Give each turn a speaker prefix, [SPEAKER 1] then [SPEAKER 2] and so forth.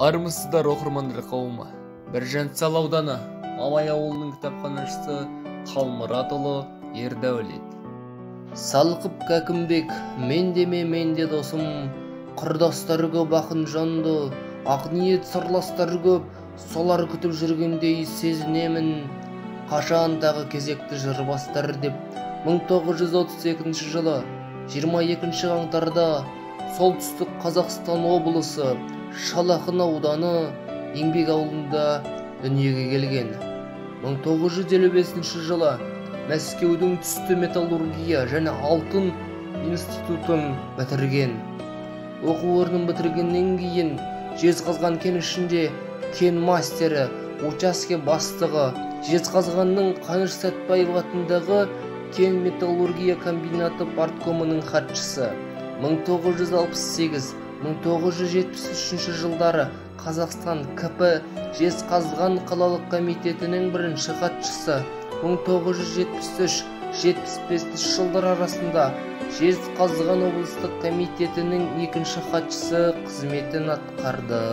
[SPEAKER 1] Армысыздар, оқырмандар қауымы! Біржан сал ауданы Мамай ауылының кітапханашысы Қалмұратұлы Ердәулет. Салқып Кәкімбек, мен деме, мен де досым, құрдастар көп ақын жанды, ақниет сырластар көп, солар күтіп жүргендей сезінемін. Қашан тағы кезекті жыр бастар деп 1932 жылы 22 қаңтарда Солтүстік Қазақстан облысы Шал ақын ауданы Еңбек ауылында дүниеге келген. 1955 жылы Мәскеудің түсті металлургия және алтын институтын бітірген. Оқу орнын бітіргеннен кейін Жезқазған кенішінде кен мастері, учаске бастығы, Жезқазғанның Қаныш Сәтбаев атындағы кен металлургия комбинаты парткомының хатшысы. 1968-1973 жылдары Қазақстан КП Жезқазған қалалық комитетінің бірінші хатшысы. 1973-75 жылдар арасында Жезқазған облыстық комитетінің екінші хатшысы қызметін атқарды.